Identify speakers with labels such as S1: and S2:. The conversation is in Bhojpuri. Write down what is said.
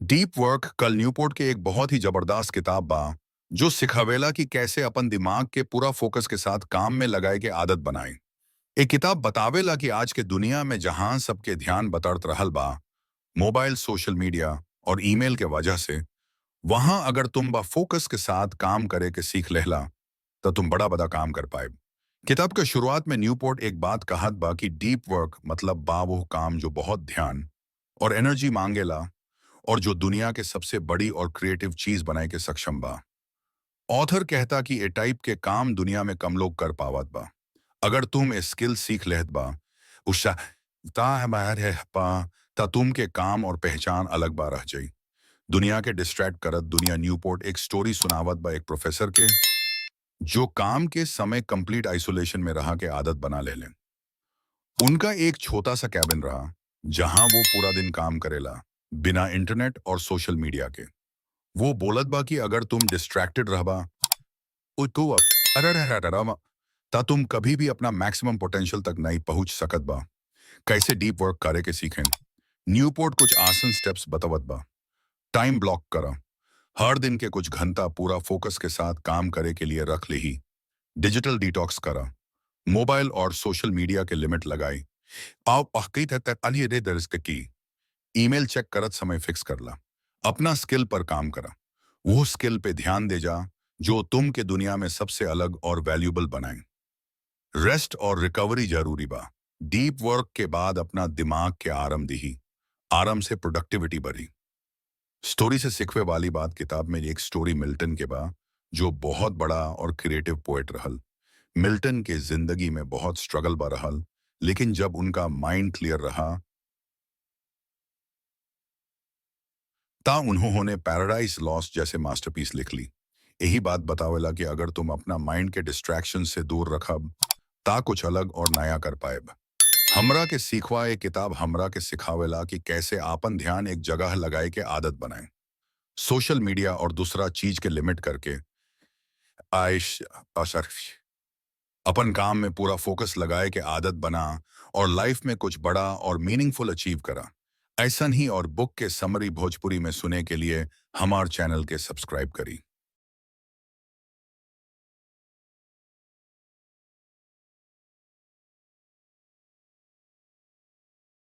S1: डीप वर्क कल न्यूपोर्ट के एक बहुत ही जबरदस्त किताब बा, जो सिखावेला कि कैसे अपन दिमाग के पूरा फोकस के साथ काम में लगाए के आदत बनाए। एक किताब बतावेला कि आज के दुनिया में जहां सबके ध्यान बटत रहल बा, मोबाइल, सोशल मीडिया और ईमेल के वजह से, वहां अगर तुम बा फोकस के साथ काम करे के सीख लेहला तो तुम बड़ा बड़ा काम कर पाए। किताब के शुरुआत में न्यूपोर्ट एक बात कहत बा कि डीप वर्क मतलब बा वो काम जो बहुत ध्यान और एनर्जी मांगेला और जो दुनिया के सबसे बड़ी और क्रिएटिव चीज बनाए के सक्षम बा। ऑथर कहता कि ए टाइप के काम दुनिया में कम लोग कर पावत बा। अगर तुम ए स्किल सीख लेहत बा उषा ता है पा ता तुम के काम और पहचान अलग बा रह जाई। दुनिया के डिस्ट्रैक्ट करत दुनिया न्यूपोर्ट एक स्टोरी सुनावत बा एक प्रोफेसर के, जो काम के समय कंप्लीट आइसोलेशन में रहा के आदत बना ले लें। उनका एक छोटा सा कैबिन रहा जहां वो पूरा दिन काम करेला, बिना इंटरनेट और सोशल मीडिया के। वो बोलत बा कि अगर तुम डिस्ट्रैक्टेड रहबा तो अरे ता तुम कभी भी अपना मैक्सिमम पोटेंशियल तक नहीं पहुंच सकत बा। कैसे डीप वर्क करे के सीखें? न्यूपोर्ट कुछ आसान स्टेप्स बतावत बा। टाइम ब्लॉक करा, हर दिन के कुछ घंटा पूरा फोकस के साथ काम करे के लिए रख ली। डिजिटल डिटॉक्स करा, मोबाइल और सोशल मीडिया के लिमिट लगाई की ईमेल चेक करत समय फिक्स करला। अपना स्किल पर काम करा, वो स्किल पे ध्यान दे जा जो तुम के दुनिया में सबसे अलग और वैल्यूबल बनाए। रेस्ट और रिकवरी जरूरी बा। डीप वर्क के बाद अपना दिमाग के आराम दी, आराम से प्रोडक्टिविटी बढ़ी। स्टोरी से सिखवे वाली बात किताब में एक स्टोरी मिल्टन के बा, जो बहुत बड़ा और क्रिएटिव पोएट रहल। मिल्टन के जिंदगी में बहुत स्ट्रगल बा रहल, लेकिन जब उनका माइंड क्लियर रहा ता उन्होंने पैराडाइज लॉस्ट जैसे मास्टरपीस लिख ली। यही बात बतावेला कि अगर तुम अपना माइंड के डिस्ट्रैक्शन से दूर रखब ता कुछ अलग और नया कर पाएब। हमरा के सीखवा एक किताब हमरा के सिखावेला कि कैसे आपन ध्यान एक जगह लगाए के आदत बनाए, सोशल मीडिया और दूसरा चीज के लिमिट करके आयश असर अपन काम में पूरा फोकस लगाए के आदत बना और लाइफ में कुछ बड़ा और मीनिंगफुल अचीव करा। ऐसा ही और बुक के समरी भोजपुरी में सुने के लिए हमार चैनल के सब्सक्राइब करी।